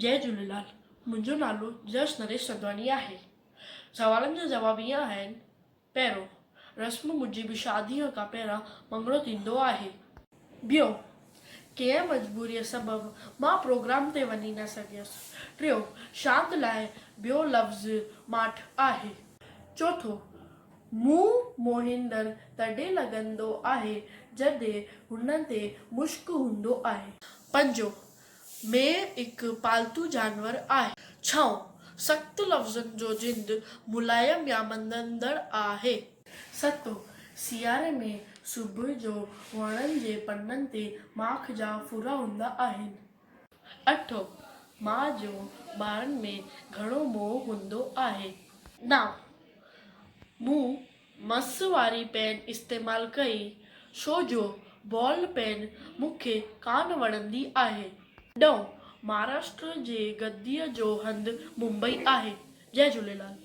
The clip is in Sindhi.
جئي جهوليلال، منهنجو نالو جس نريش سندواڻي آهي. سوالن جا جواب ائين آهن، پهريون، رسم موجب شاديء کان پهريان مڱڻو ٿيندو آهي. ٻيو، ڪنهن مجبوريء سبب مان پروگرام تي وڃي نه سگهيس. ٽيون، شانت لاء ٻيو لفظ ماٺ آهي. چوٿون، منهن موهيندڙ تڏهن لڳندو آهي جڏهن هن تي مشڪ هوندو آهي. پنجون، مينهن هڪ پالتو جانور آهي. ڇهون، سخت لفظن جو جند ملائم يا مڃندڙ آهي. ستون، سياري ۾ صبح جو وڻن جي پنن تي ماک جا ڦرا هوندا آهن. اٺون، ماء جو ٻارن ۾ گهڻو موهه هوندو آهي. نائون، مون مس واري پين استعمال ڪئي ڇو جو بال پين مون کي ڪانه وڻندي آهي. ڏهون، مهاراشٽر جي گديء جو هنڌ ممبئي آهي. جئي جهوليلال.